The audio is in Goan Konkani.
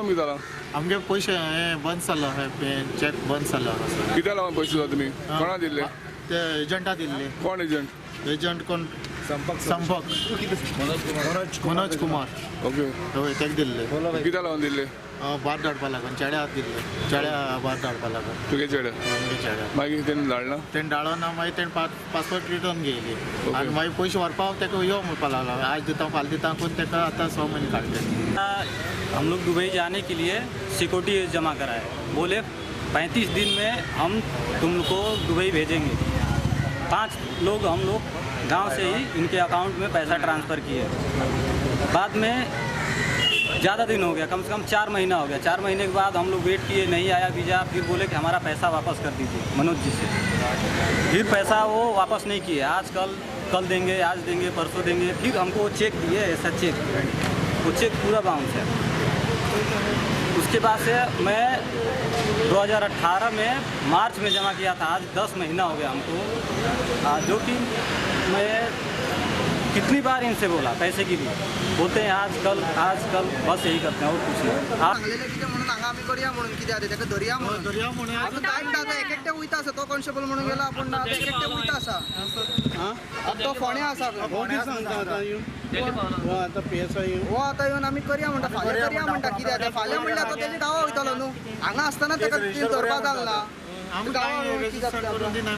प्रॉब्लेम कितें जाला? आमगे पयशे हे बंद जालो, चॅक बंद जालो. कित्याक लागून पयशे दिता तुमी? कोणा दिल्ले? ते एजंटा दिल्ले. कोण एजंट? एजंट कोण? संपक मनोज कुमार. ओके. हय, तेका दिल्ले. कित्याक लागून दिल्ले? भायर धाडपा लागून, चेड्या दिल्ले, चेड्या भायर धाडपा लागून. तुगे चेडे? आमगे चेड्या. मागीर तेणी धाडना? तेणी धाडना, मागीर तेणी पासपोर्ट रिटर्न घेयली आनी मागीर पयशे व्हरपाक तेका यो म्हणपा लागलो, आज दिता फाल्यां दिता करून तेका आतां 6 म्हयने काडले. हम लोग दुबई जाने के लिए सिक्योरिटी जमा कराए, बोले 35 दिन में हम तुमको दुबई भेजेंगे. 5 लोग हम लोग गांव से ही इनके अकाउंट में पैसा ट्रांसफ़र किए. बाद में ज़्यादा दिन हो गया, कम से कम 4 महीना हो गया. 4 महीने के बाद हम लोग वेट किए, नहीं आया वीज़ा. फिर बोले कि हमारा पैसा वापस कर दीजिए मनोज जी से. फिर पैसा वो वापस नहीं किए. आज कल, कल देंगे, आज देंगे, परसों देंगे. फिर हमको वो चेक दिए, ऐसा चेक, वो चेक पूरा बाउंस है. उसके बाद से मैं 2018 में मार्च में जमा किया था. आज 10 महीना हो गया हमको. जो कि मैं कितनी बार इनसे बोला पैसे के लिए, बोलते हैं आज कल, आज कल, बस यही करते हैं और कुछ नहीं. सांगलेलें कितें म्हणून हांगा आमी करया म्हणून कितें आतां तेका धरया म्हणून, धरया म्हणून. आतां टायम आतां एक एकटे वयता आसा. तो कॉन्स्टेबल म्हणून गेला आपूण ना, आतां एक एकटे वयता आसा. आतां तो फोंड्या आसा. हो आतां येवन आमी करया म्हणटा, फाल्यां करया म्हणटा. कितें आतां फाल्यां म्हणल्यार आतां तेजे गांवा वयतलो न्हू. हांगा आसतना तेका धरपा जाल ना. आमकां करून दिना.